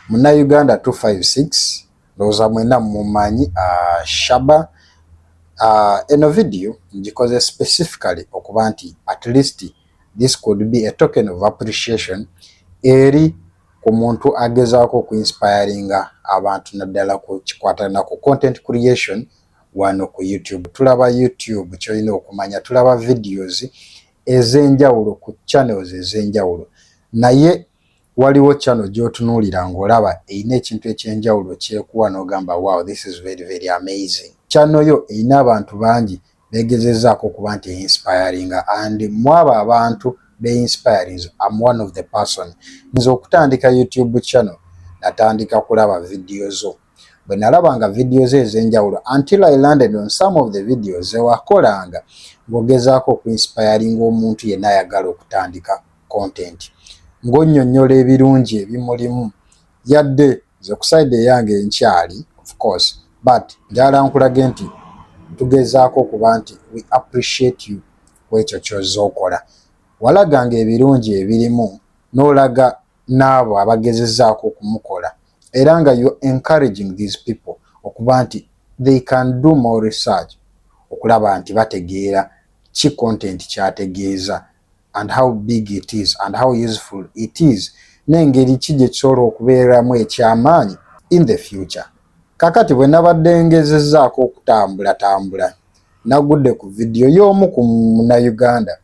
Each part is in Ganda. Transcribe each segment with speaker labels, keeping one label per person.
Speaker 1: Munnayuganda 256, ndowooza mwenna mumanyi Shaba. Eno video ngikoze specifically okuba nti at least this could be a token of appreciation eri ku muntu agezaako okuinspiringa abantu, naddala ku kikwatana ku content creation wano ku YouTube. Tulaba YouTube, kyolina okumanya, tulaba videos ez'enjawulo ku channels ez'enjawulo, naye waliwo channel gy'otunuulira ng'olaba erina ekintu ekyenjawulo kyekuwa n'ogamba, "Wow, this is very, very amazing." Channel yo erina abantu bangi begezezaako okuba nti einspiringa, and mwabo abantu beinspiring, am one of the person. Nze okutandika YouTube channel natandika kulaba video zo. Bwe nalabanga video zo ez'enjawulo until I landed on some of the videos zewakolanga ng'ogezaako okuinspiringa omuntu yenna ayagala okutandika content, ng'onnyonnyola ebirungi ebimulimu. Yadde nze ku side eyange nkyali, of course, but njagala nkulage nti tugezaako okuba nti we appreciate you ku ekyo ky'ozze okola. Walaganga ebirungi ebirimu n'olaga n'abo abagezezzaako okumukola, era nga you encouraging these people okuba nti they can do more research okulaba nti bategeera ki content kyategeeza and how big it is and how useful it is, n'engeri ki gye kisobola okubeeramu ekyamaanyi in the future. Kakati bwe nabadde ngezezzaako okutambulatambula, nagudde ku vidiyo y'omu ku Munnayuganda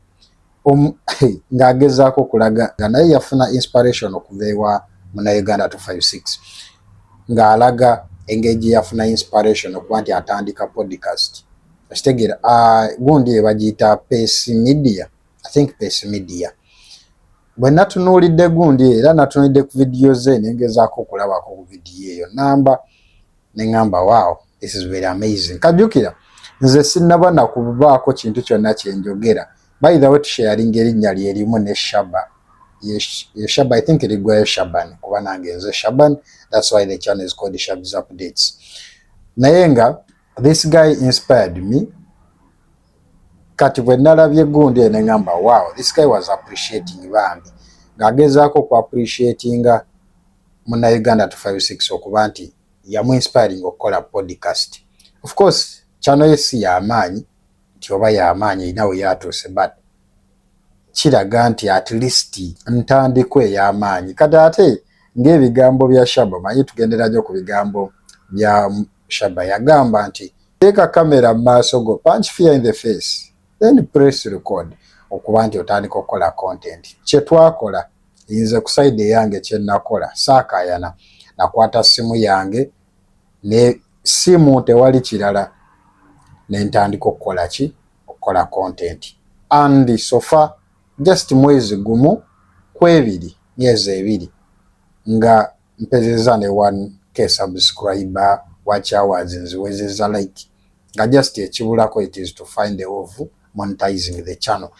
Speaker 1: ng'agezaako okulaga nga naye yafuna inspiration okuva ewa Munnayuganda 256, ng'alaga engeri gye yafuna inspiration okuba nti atandika podcast. Okitegeera? Gundi ebagiyita Pace Media, I think Pace Media. Bwe natunuulidde gundi era natunuulidde ku vidiyo ze, nengezaako okulabako ku vidiyo eyo namba, neŋŋamba, "Wow, this is very amazing." Kajjukira nze sinnaba nakubaako kintu kyonna kyenjogera. By the way, tusharinga erinnya lyerimu ne Shaba. Ye Shaba, I think eriggwayo Shaban, kuba nange nze Shaban. That's why the channel is called Shabs Updates. Naye nga this guy inspired me. Kati bwe nalabye gundi eno, neŋŋamba, "Wow, this guy was appreciating." Bambi ng'agezaako ku appreciatinga Munnayuganda 256 okuba nti yamu inspiring okukola podcast. Of course channel ye si y'amaanyi nti oba y'amaanyi erina we yatuuse, but kiraga nti at least ntandikwa ey'amaanyi. Kati ate ng'ebigambo bya Shaba, manyi tugendera nnyo ku bigambo bya Shaba, yagamba nti teeka kamera mu maaso go, punch fear in the face, then press record okuba nti otandika okukola content. Kye twakola, nze ku side eyange kye nakola, saakayana, nakwata simu yange ne simu, tewali kirala, ne ntandika okukola ki? Okukola content. And so far just mwezi gumu ku ebiri, myezi 2, nga mpezeza ne 1K subscriber, watch hours nziwezeza, like nga just ekibulako it is to find a way of monetizing the channel.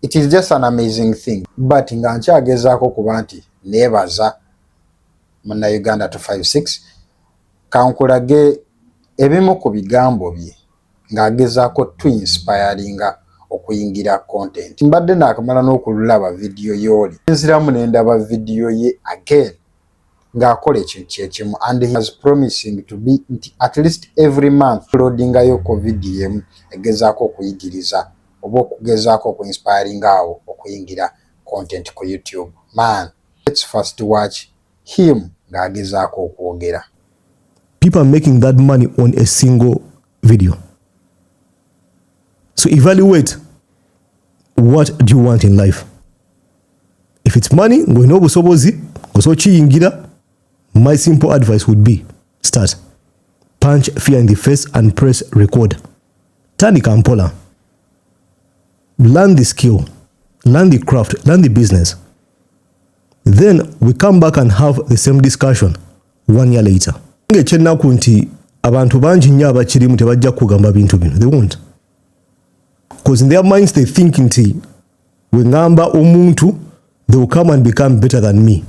Speaker 1: It is just an amazing thing, but nga nkyagezaako kuba nti neebaza Munnayuganda 256, kankulage ebimu ku bigambo bye ng'agezaako tuinspiringa okuyingira content. Mbadde naakamala n'okulaba vidiyo y'oli, nziramu ne ndaba vidiyo ye again ng'akola ekintu kyekimu, and he was promising to be nti at least every month uploadingayoko vidiyo emu egezaako okuyigiriza oba okugezaako okuinspiringa awo okuyingira content ku YouTube. Man, let's first watch him ng'agezaako okwogera.
Speaker 2: People are making that money on a single video. So evaluate, what do you want in life? If it's money, ng'olina obusobozi osobola okiyingira, my simple advice would be start. Punch fear in the face and press record. Tandika mpola. Learn the skill, learn the craft, learn the business. Then we come back and have the same discussion one year later. Ekyennaku nti abantu bangi nnyo abakirimu tebajja kugamba bintu bino. They won't. Because in their minds they think nti we ŋŋamba omuntu, they will come and become better than me.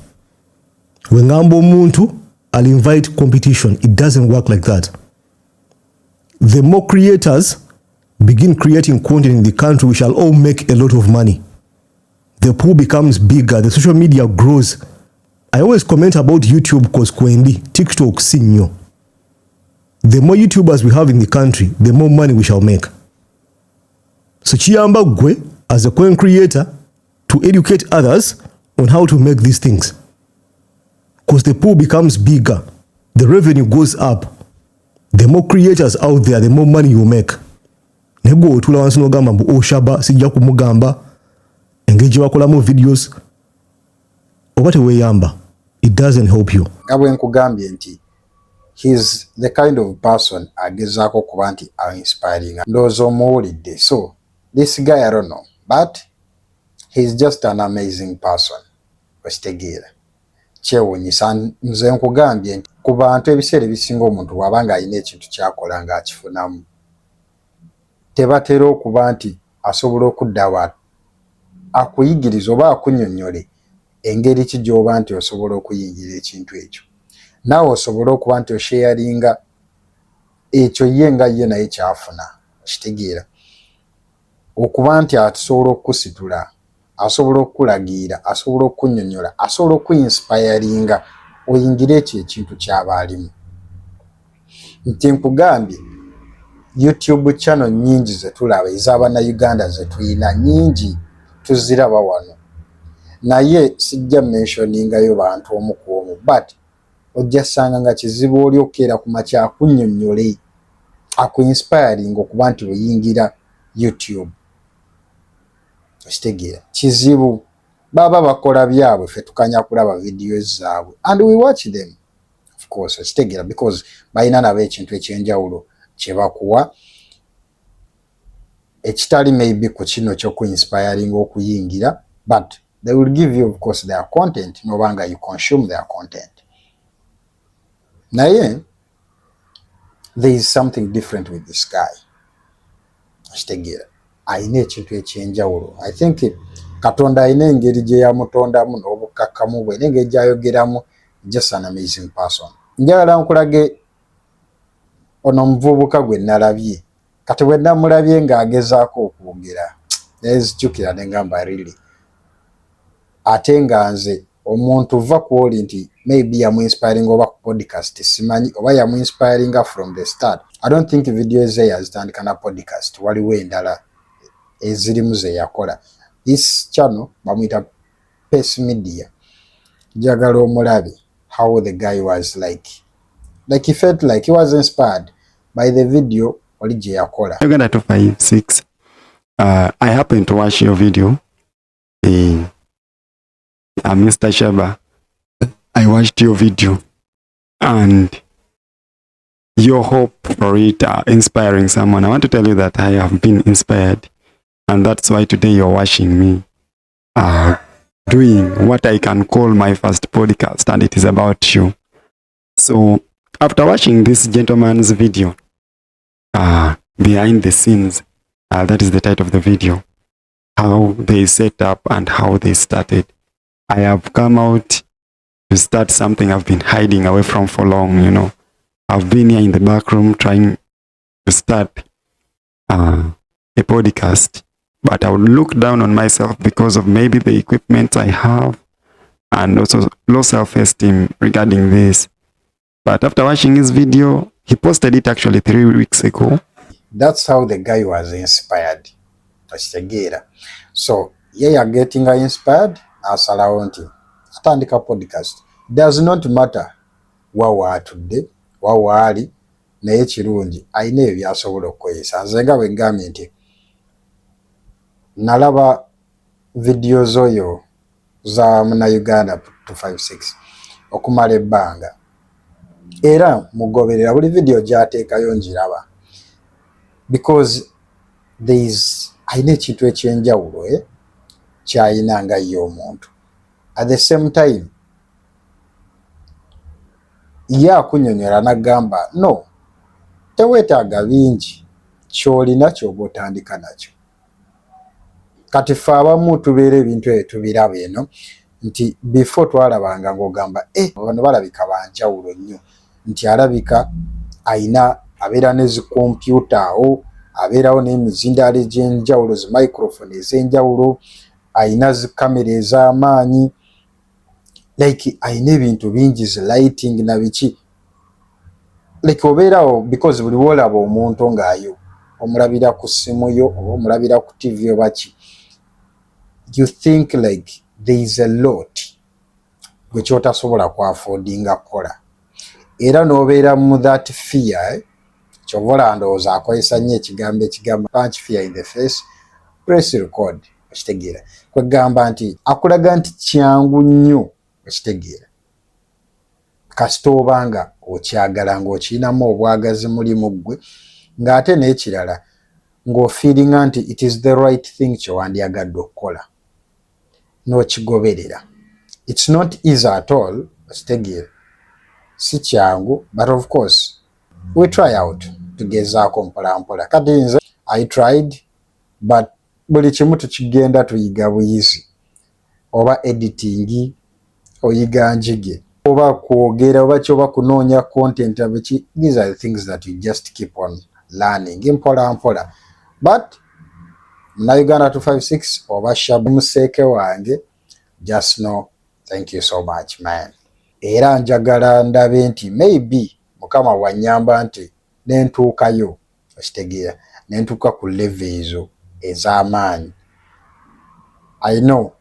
Speaker 2: We ŋŋamba omuntu, I'll invite competition. It doesn't work like that. The more creators begin creating content in the country, we shall all make a lot of money. The pool becomes bigger, the social media grows. I always comment about YouTube 'cause kwendi, TikTok si nnyo. The more YouTubers we have in the country, the more money we shall make. So kiyamba gwe as a content creator to educate others on how to make these things, because the pool becomes bigger, the revenue goes up. The more creators out there, the more money you make. Naye gwe otula wansi n'ogamba mbu oshaba sijja kumugamba engeri gye bakolamu videos, oba teweeyamba, it doesn't help you.
Speaker 1: Nga bwe nkugambye nti he's the kind of person agezaako okuba nti ainspiringa. Ndowooza omuwulidde. So this guy, I don't know, but he's just an amazing person. Okitegeera? Kyewuunyisa. Nze nkugambye nti ku bantu ebiseera ebisinga omuntu bw'aba ng'alina ekintu kyakola ng'akifunamu, tebatera okuba nti asobola okuddawo akuyigiriza oba akunnyonnyole engeri ki gy'oba nti osobola okuyingira ekintu ekyo, naawe osobole okuba nti osharinga ekyo ye nga ye naye kyafuna. Okitegeera? Okuba nti asobola okukusitula, asobola okukulagiira, asobola okukunnyonnyola, asobola okuinspiringa oyingire ekyo ekintu ky'aba alimu. Nti nkugambye, YouTube channel nnyingi ze tulaba ez'Abannayuganda ze tuyina nnyingi, tuziraba wano, naye sijja mentioningayo bantu omu ku omu, but ojja ssanga nga kizibu oli okukeera ku makya akunnyonnyole, akuinspiringa okuba nti oyingira YouTube. Okitegeera? Kizibu. Baba bakola byabwe, ffe tukanya kulaba videos zaabwe, and we watch them, of course. Okitegeera? Because balina nabo ekintu ekyenjawulo kye bakuwa ekitali maybe ku kino kyokuinspiringa okuyingira, but they will give you, of course, their content nobanga you consume their content. Naye there is something different with this guy. Okitegeera? Ayina ekintu ekyenjawulo. I think Katonda alina engeri gye yamutondamu n'obukkakkamu bwe n'engeri gy'ayogeramu. Just an amazing person. Njagala nkulage ono omuvubuka gwe nalabye kati. Bwe namulabye ng'agezaako okwogera, nenzijukira ne ngamba, "Really?" Ate nga nze omuntu va ku oli nti maybe yamuinspiringa oba ku podcast, simanyi oba yamuinspiringa from the start. I don't think video ze yazitandika na podcast, waliwo endala ezirimu ze yakola. This channel bamuyita Pace Media. Njagala omulabe how the guy was like he felt like he was inspired by the video oli gye yakola.
Speaker 3: Uganda 256. I happened to watch your video. Mr. Shaba, I watched your video and your hope for it inspiring someone. I want to tell you that I have been inspired, and that's why today you're watching me doing what I can call my first podcast, and it is about you. So, after watching this gentleman's video, "Behind the Scenes," that is the title of the video, how they set up and how they started, I have come out to start something I've been hiding away from for long. I've been here in the back room trying to start a podcast, but I would look down on myself because of maybe the equipment I have and also low self-esteem regarding this. But after watching his video, he posted it actually 3 weeks ago.
Speaker 1: That's how the guy was inspired. Okitegeera? So ye yagetinga inspired, asalawo nti atandika podcast. Does not matter wa waatudde, wa waali, naye kirungi alina ebyo byasobola okukozesa. Nze nga bwe ngambye nti nalaba vidiyo z'oyo za Munnayuganda 256 okumala ebbanga, era mugoberera buli vidiyo gy'ateekayo ngiraba, because there is alina ekintu ekyenjawulo ky'ayina nga ye omuntu. At the same time ye akunnyonnyola n'agamba, "No, teweetaaga bingi, ky'olina ky'oba otandika nakyo." Kati ffe abamu tubeera ebintu ebyo tubiraba eno nti before twalabanga ng'ogamba, "E, bano balabika banjawulo nnyo," nti alabika ayina abeera ne zi kompyuta awo, abeerawo n'emizindaalo egy'enjawulo, zi microphone ez'enjawulo, ayina zi kamera ez'amaanyi. Like ayina ebintu bingi, zi lighting na biki, like obeerawo, because buli woolaba omuntu ng'ayo omulabira ku ssimu yo oba omulabira ku TV oba ki, you think like there is a lot gwe kyotasobola kwaffordinga kukola, era n'obeera mu that fear, eh? Kyova olaba ndowooza akozesa nnyo ekigambo ekigamba "punch fear in the face, press record". Okitegeera? Kwegamba nti akulaga nti kyangu nnyo, okitegeera, kasita oba nga okyagala, ng'okirinamu obwagazi mulimu ggwe, ng'ate n'ekirala ng'ofeelinga nti it is the right thing kyewandyagadde okukola n'okigoberera. It's not easy at all, okitegeera, si kyangu, but of course we try out, tugezaako mpola mpola. Kati nze I tried, but buli kimu tukigenda tuyiga buyizi, oba editing oyiga njige, oba kwogera, oba kyoba kunoonya content biki, these are the things that you just keep on learning mpola mpola. But Munnayuganda 256 oba Shaba museeke wange, just know thank you so much, man. Era njagala ndabe nti maybe Mukama bw'annyamba nti nentuukayo, okitegeera, nentuuka ku level ezo ez'amaanyi, I know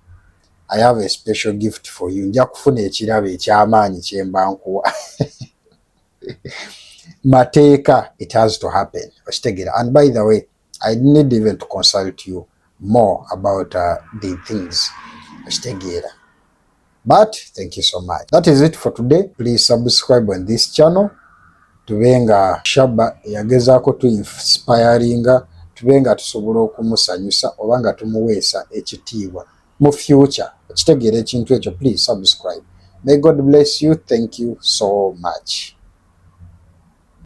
Speaker 1: I have a special gift for you. Nja kufuna ekirabo eky'amaanyi kyemba nkuwa mateeka. It has to happen, okitegeera. And by the way, I need even to consult you more about the things, okitegeera. But thank you so much. That is it for today. Please subscribe on this channel, tube nga Shaba yagezaako tu inspiringa, tube nga tusobola okumusanyusa oba nga tumuweesa ekitiibwa mu future, okitegeera ekintu ekyo. Please subscribe. May God bless you. Thank you so much.